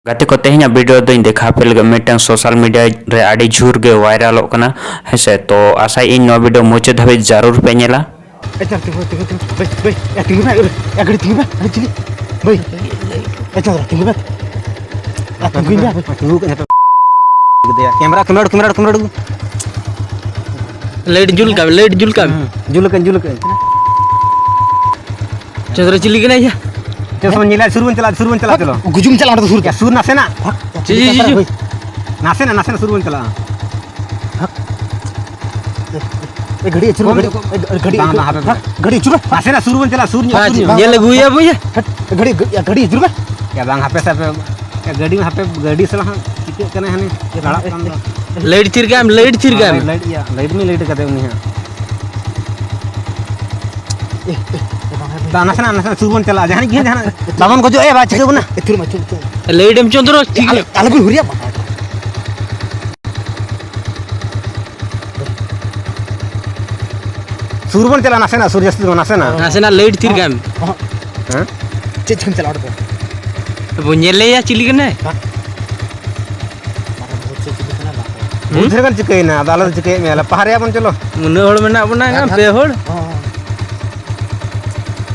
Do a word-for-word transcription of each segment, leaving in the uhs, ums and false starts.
ᱜᱟᱛᱮ ᱠᱚ, ᱛᱮᱦᱮᱧᱟᱜ ᱵᱷᱤᱰᱤᱭᱳ ᱫᱚᱧ ᱫᱮᱠᱷᱟᱣ ᱟᱯᱮ ᱞᱟᱹᱜᱤᱫ ᱢᱤᱫᱴᱟᱝ ᱥᱳᱥᱟᱞ ᱢᱤᱰᱤᱭᱟ ᱨᱮ ᱟᱹᱰᱤ ᱡᱳᱨ ᱜᱮ ᱵᱷᱟᱭᱨᱟᱞᱚᱜ ᱠᱟᱱᱟ, ᱦᱮᱸᱥᱮ᱾ ᱛᱚ ᱟᱥᱟᱭᱟᱹᱧ ᱱᱚᱣᱟ ᱵᱷᱤᱰᱤᱭᱳ ᱢᱩᱪᱟᱹᱫ ᱫᱷᱟᱹᱵᱤᱡ ᱡᱟᱹᱨᱩᱲ ᱯᱮ ᱧᱮᱞᱟ᱾ ᱮ ᱪᱟᱞ, ᱛᱤᱸᱜᱩ, ᱛᱤᱸᱜᱩ, ᱛᱤᱸᱜᱩ, ᱵᱟᱹᱭ, ᱵᱟᱹᱭ, ᱮ ᱛᱤᱸᱜᱩ ᱢᱮ, ᱮ ᱜᱟᱹᱰᱤ ᱛᱤᱸᱜᱩ ᱢᱮ, ᱟᱨᱮ ᱪᱤᱞᱤ, ᱵᱟᱹᱭ, ᱮ ᱪᱟᱞ, ᱛᱤᱸᱜᱩ ᱢᱮ, ᱮ ᱛᱤᱸᱜᱩᱭ ᱢᱮ, ᱛᱤᱸᱜᱩ ᱠᱟᱱᱟ ᱛᱚ᱾ ᱠᱮᱢᱮᱨᱟ, ᱠᱮᱢᱮᱨᱟ, ᱠᱮᱢᱮᱨᱟ, ᱠᱮᱢᱮᱨᱟ ᱩᱰᱩᱠ᱾ ᱞᱟᱭᱤᱴ ᱡᱩᱞ ᱠᱟᱜ ᱢᱮ, ᱞᱟᱭᱤᱴ ᱡᱩᱞ ᱠᱟᱜ ᱢᱮ᱾ ᱦᱩᱸ, ᱡᱩᱞ ᱠᱟᱜ, ᱡᱩᱞ ᱠᱟᱜ᱾ ᱪᱚᱱᱫᱨᱚ ᱪᱤᱞᱤ ᱠᱟᱱᱟᱭ ᱭᱟ? ᱪᱚ, ᱥᱚᱢᱚᱭ ᱧᱮᱞᱟ, ᱥᱩᱨ ᱵᱚᱱ ᱪᱟᱞᱟᱜᱼᱟ, ᱥᱩᱨ ᱵᱚᱱ ᱪᱟᱞᱟᱜᱼᱟ, ᱪᱚᱞᱚ᱾ ᱜᱩᱡᱩᱢ ᱪᱟᱞᱟᱜᱼᱟ, ᱚᱸᱰᱮ ᱫᱚ ᱥᱩᱨ ᱭᱟ, ᱥᱩᱨ ᱱᱟᱥᱮᱱᱟᱜ᱾ ᱪᱤ, ᱪᱤ, ᱪᱤ, ᱪᱤ᱾ ᱱᱟᱥᱮᱱᱟᱜ, ᱱᱟᱥᱮᱱᱟᱜ ᱥᱩᱨ ᱵᱚᱱ ᱪᱟᱞᱟᱜᱼᱟ᱾ ᱮ, ᱜᱟᱹᱰᱤ ᱟᱹᱪᱩᱨ ᱢᱮ, ᱠᱚᱢ ᱜᱟᱹᱰᱤ, ᱧᱚᱜ ᱠᱚ᱾ ᱮ, ᱜᱟᱹᱰᱤ ᱵᱟᱝ, ᱟᱹᱪᱩᱨ ᱵᱟᱝ, ᱦᱟᱯᱮ, ᱢᱮ᱾ ᱦᱟᱯᱮ᱾ ᱜᱟᱹᱰᱤ ᱟᱹᱪᱩᱨ ᱢᱮ᱾ ᱱᱟᱥᱮᱱᱟᱜ ᱥᱩᱨ ᱵᱚᱱ ᱪᱟᱞᱟᱜᱼᱟ, ᱥᱩᱨ ᱧᱚᱜ, ᱦᱮᱸ, ᱥᱩᱨ ᱧᱚᱜ᱾ ᱧᱮᱞ ᱟᱹᱜᱩᱭᱟ ᱵᱚᱭᱦᱟ᱾ ᱦᱟᱴ, ᱜᱟᱹᱰᱤ, ᱜᱟᱹᱰᱤ, ᱜᱟᱹᱰᱤ ᱟᱹᱪᱩᱨ ᱢᱮ᱾ ᱭᱟ ᱵᱟᱝ, ᱦᱟᱯᱮ ᱥᱮ ᱦᱟᱯᱮ᱾ ᱭᱟ ᱜᱟᱹᱰᱤ ᱢᱟ ᱦᱟᱯᱮ, ᱜᱟᱹᱰᱤ ᱥᱟᱞᱟᱜ ᱦᱟᱸᱜ ᱪᱤᱠᱟᱹᱜ ᱠᱟᱱᱟ ᱦᱟᱱᱮ ᱞᱟᱲᱟᱜ ᱠᱟᱱ ᱫᱚ᱾ ᱞᱟᱭᱤᱴ ᱛᱷᱤᱨ ᱠᱟᱜ ᱢᱮ, ᱞᱟᱭᱤᱴ ᱛᱷᱤᱨ ᱠᱟᱜ ᱦᱳᱭ, ᱢᱮ᱾ ᱞᱟᱭᱤᱴ, ᱭᱟ, ᱞᱟᱭᱤᱴ ᱢᱟ ᱞᱟᱭᱤᱴ ᱠᱟᱫᱮ ᱩᱱᱤ ᱦᱟᱸᱜ᱾ ᱮ, ᱮ, ᱮ, ᱵᱟᱝ, ᱵᱟᱝ, ᱫᱟ, ᱱᱟᱥᱮᱱᱟᱜ, ᱱᱟᱥᱮᱱᱟᱜ ᱥᱩᱨ ᱵᱚᱱ ᱪᱟᱞᱟᱜᱼᱟ, ᱡᱟᱦᱟᱱᱤᱡ ᱜᱮ ᱡᱟᱦᱟᱱᱟᱜ ᱵᱟᱵᱚᱱ ᱜᱚᱡᱚᱜᱼᱟ, ᱵᱟᱭ ᱪᱤᱠᱟᱹ ᱵᱚᱱᱟ᱾ ᱟᱹᱪᱩᱨ ᱢᱮ, ᱟᱹᱪᱩᱨ ᱢᱮ, ᱟᱹᱪᱩᱨ ᱢᱮ᱾ ᱞᱟᱭᱤᱴ ᱮᱢ ᱪᱚᱸᱫᱽᱨᱚ, ᱴᱷᱤᱠ ᱟᱞᱚ, ᱜᱮᱭᱟ᱾ ᱟᱞᱚ ᱵᱤᱱ ᱦᱩᱨᱤᱭᱟ, ᱵᱟᱝ᱾ ᱥᱩᱨ ᱵᱚᱱ ᱪᱟᱞᱟᱜᱼᱟ, ᱱᱟᱥᱮᱱᱟᱜ ᱥᱩᱨ, ᱡᱟᱹᱥᱛᱤ ᱫᱚ ᱵᱟᱝ, ᱱᱟᱥᱮᱱᱟᱜ᱾ ᱱᱟᱥᱮᱱᱟᱜ ᱞᱟᱭᱤᱴ ᱛᱷᱤᱨ ᱠᱟᱜ ᱢᱮ᱾ ᱦᱮᱸ? ᱪᱮᱫ ᱪᱤᱠᱟᱹᱢ ᱪᱟᱞᱟᱜᱼᱟ ᱚᱸᱰᱮ ᱫᱚ? ᱵᱚᱱ ᱧᱮᱞᱮᱭᱟ ᱪᱤᱞᱤ ᱠᱟᱱᱟᱭ᱾ ᱦᱮᱸ? ᱵᱟᱝ, ᱵᱷᱩᱛ ᱥᱮ ᱪᱤᱞᱤ ᱠᱟᱱᱟᱭ, ᱵᱟᱝ᱾ ᱦᱩᱸ? ᱵᱷᱩᱛ ᱫᱷᱟᱨᱮ ᱜᱟᱱ ᱪᱤᱠᱟᱹᱭᱮᱱᱟ? ᱟᱫᱚ ᱟᱞᱮ ᱫᱚ ᱪᱤᱠᱟᱹᱭᱮᱫ ᱢᱮᱭᱟ? ᱟᱞᱮ ᱯᱟᱦᱟᱨᱮᱭᱟ ᱵᱚᱱ, ᱪᱚᱞᱚ᱾ ᱩᱱᱟᱹᱜ ᱦᱚᱲ ᱢᱮᱱᱟᱜ ᱵᱚᱱᱟ, ᱦᱮᱸ, ᱯᱮ ᱦᱚᱲ᱾ ᱦᱮᱸ, ᱦᱮᱸ᱾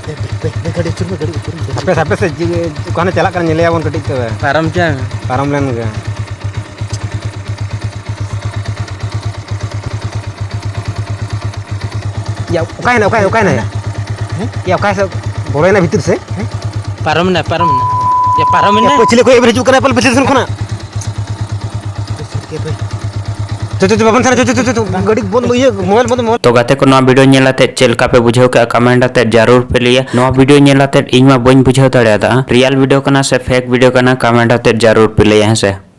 ᱮ, ᱮ, ᱮ, ᱜᱟᱹᱰᱤ ᱟᱹᱪᱩᱨ ᱢᱮ, ᱜᱟᱹᱰᱤ ᱟᱹᱪᱩᱨ ᱢᱮ, ᱜᱟᱹᱰᱤ ᱦᱟᱯᱮ, ᱟᱹᱪᱩᱨ ᱢᱮ᱾ ᱦᱟᱯᱮ ᱥᱮ, ᱪᱤᱠᱟᱹ-, ᱚᱠᱟ ᱦᱟᱱᱮ ᱪᱟᱞᱟᱜ ᱠᱟᱱᱟ, ᱧᱮᱞᱮᱭᱟ ᱵᱚᱱ ᱠᱟᱹᱴᱤᱡ ᱛᱚᱵᱮ᱾ ᱯᱟᱨᱚᱢ ᱪᱟᱞ ᱢᱮ᱾ ᱯᱟᱨᱚᱢ ᱞᱮᱱ ᱜᱮ᱾ ᱭᱟ, ᱚᱠᱟᱭᱮᱱᱟ, ᱚᱠᱟᱭᱮᱱᱟ, ᱚᱠᱟᱭᱮᱱᱟ? ᱦᱮᱸ? ᱭᱟ, ᱚᱠᱟ ᱥᱮᱫ ᱵᱚᱞᱚᱭᱮᱱᱟ ᱵᱷᱤᱛᱤᱨ ᱥᱮᱫ? ᱦᱮᱸ? ᱯᱟᱨᱚᱢᱮᱱᱟ, ᱯᱟᱨᱚᱢᱮᱱᱟ᱾ ᱭᱟ, ᱯᱟᱨᱚᱢᱮᱱᱟ᱾ ᱭᱟ, ᱚᱠᱚᱭ ᱪᱤᱞᱤ ᱠᱚ ᱦᱮᱡ ᱦᱤᱡᱩᱜ ᱠᱟᱱᱟ ᱯᱟᱞᱮ ᱵᱷᱤᱛᱤᱨ ᱥᱮᱱ ᱠᱷᱚᱱᱟᱜ? ᱪᱚ, ᱪᱚ, ᱪᱚ, ᱵᱟᱵᱚᱱ ᱥᱮᱱᱟ, ᱪᱚ, ᱪᱚ, ᱪᱚ, ᱪᱚ, ᱜᱟᱹᱰᱤ ᱵᱚᱱᱫ, ᱤᱭᱟᱹ, ᱢᱳᱵᱟᱭᱤᱞ ᱵᱚᱱᱫ, ᱢᱳᱵᱟᱭᱤᱞ᱾ ᱛᱚ ᱜᱟᱛᱮ ᱠᱚ, ᱱᱚᱣᱟ ᱵᱷᱤᱰᱤᱭᱳ ᱧᱮᱞ ᱟᱛᱮ ᱪᱮᱫ ᱞᱮᱠᱟ ᱯᱮ ᱵᱩᱡᱷᱟᱹᱣ ᱠᱮᱫᱼᱟ? ᱠᱚᱢᱮᱱᱴ ᱟᱛᱮ ᱡᱟᱹᱨᱩᱲ ᱯᱮ ᱞᱟᱹᱭᱟ᱾ ᱱᱚᱣᱟ ᱵᱷᱤᱰᱤᱭᱳ ᱧᱮᱞ ᱟᱛᱮ ᱤᱧ ᱢᱟ ᱵᱟᱹᱧ ᱵᱩᱡᱷᱟᱹᱣ ᱫᱟᱲᱮᱭᱟᱫᱟ ᱨᱤᱭᱮᱞ ᱵᱷᱤᱰᱤᱭᱳ ᱠᱟᱱᱟ ᱥᱮ ᱯᱷᱮᱠ ᱵᱷᱤᱰᱤᱭᱳ ᱠᱟᱱᱟ, ᱠᱚᱢᱮᱱᱴ ᱟᱛᱮ ᱡᱟᱹᱨᱩᱲ ᱯᱮ ᱞᱟᱹᱭᱟ, ᱦᱮᱸ ᱥᱮ᱾